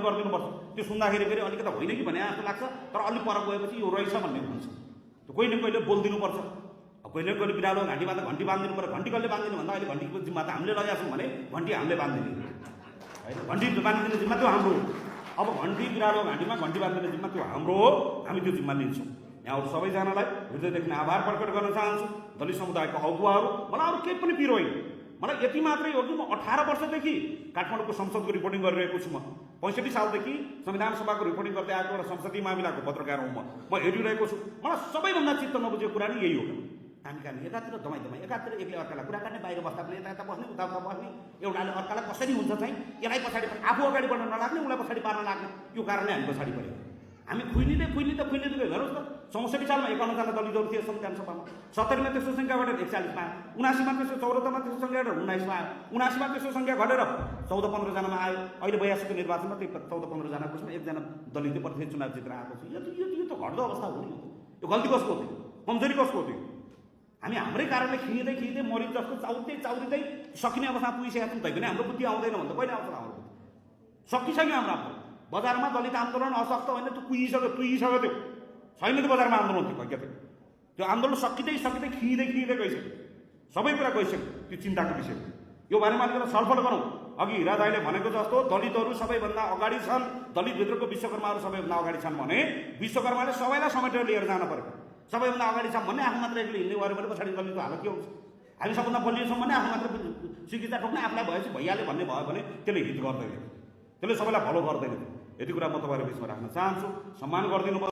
गरिदिनुपर्छ। त्यो सुन्दाखेरि फेरि अलिकति होइन कि भने जस्तो लाग्छ, तर अलिक पर गएपछि यो रहेछ भन्ने हुन्छ। त्यो कहिले कहिले बोलिदिनुपर्छ। कहिले कहिले बिरालो घाँटी बाँध्दा घन्टी बाँधिदिनु पर्यो। घन्टी कसले बाँधिदिनु भन्दा अहिले घन्टीको जिम्मा त हामीले लगाएको छौँ भने घन्टी हामीले बाँधिदिने होइन, घन्टी बाँधिदिने जिम्मा त्यो हाम्रो हो। अब घन्टी बिरालो घाँटीमा घन्टी बाँधिदिने जिम्मा त्यो हाम्रो हो, हामी त्यो जिम्मा लिन्छौँ। यहाँ सबैजनालाई हृदयदेखि आभार प्रकट गर्न चाहन्छु। दलित समुदायको अगुवाहरू, मलाई अरू केही पनि पिरो होइन, मलाई यति मात्रै हो कि म 18 वर्षदेखि काठमाडौँको संसदको रिपोर्टिङ गरिरहेको छु। म 65 सालदेखि संविधान सभाको रिपोर्टिङ गर्दै आएको एउटा संसदीय मामिलाको पत्रकार हुँ। म हेरिरहेको छु। मलाई सबैभन्दा चित्त नबुझेको कुरा नै यही हो। हामी कहाँ एकातिर दमाई एकातिर एकले अर्कालाई कुरा गर्ने, बाहिर बस्दा पनि यता बस्ने उता बस्ने, एउटाले अर्कालाई कसरी हुन्छ चाहिँ यसलाई पछाडि आफू अगाडि बढ्न नलाग्ने, उसलाई पछाडि पार्न लाग्ने। यो कारणले हामी पछाडि पऱ्यौँ। हामी खुइलिँदै हेर्नुहोस् त, 64 सालमा 51 जना दलितहरू थिए संविधान सभामा, 70 मा त्यसको सङ्ख्या घटेर 41 मा आयो, 79 मा त्यसको 74 मा त्यसको सङ्ख्या घटेर 19 मा आयो, 79 मा त्यसको सङ्ख्या घटेर 14-15 जनामा आयो। अहिले 82 को निर्वाचनमा त्यही 14-15 जनाको छ, एकजना दलितले प्रत्येक चुनाव जितेर आएको छ। यो त घट्दो अवस्था हो नि। यो गल्ती कसको थियो, कमजोरी कसको थियो? हामी हाम्रै कारणले खिँदै मरिच जस्तो चाउरिँदै सकिने अवस्थामा पुगिसकेका छौँ। तैपनि हाम्रो बुद्धि आउँदैन भन्दा कहिले आउँछ हाम्रो बुद्धि? सकिसक्यो हाम्रो बजारमा दलित आन्दोलन असक्त होइन, त्यो तुइसक्यो त्यो छैन। त्यो बजारमा आन्दोलन थियो क्या त्यो आन्दोलन सकिँदै खिँदै गइसक्यो, सबै कुरा गइसक्यो। त्यो चिन्ताको विषय हो। यो बारेमा अलिकति छलफल गरौँ। अघि हिरा दाइले भनेको जस्तो दलितहरू सबैभन्दा अगाडि छन्, दलितभित्रको विश्वकर्माहरू सबैभन्दा अगाडि छन् भने विश्वकर्माले सबैलाई समेटेर लिएर जान पर्यो। सबैभन्दा अगाडि छ भने आफू मात्र एक्लै हिँड्ने गऱ्यो भने पछाडि दलितको हालत के हुन्छ? हामी सबभन्दा बलियो छौँ भने आफू मात्र सिकिता ठोक्ने, आफूलाई भएपछि भइहाल्यो भन्ने भयो भने त्यसले हित गर्दैन, त्यसले सबैलाई फलो गर्दैन। यति कुरा म तपाईँहरू बिचमा राख्न चाहन्छु। सम्मान गरिदिनु।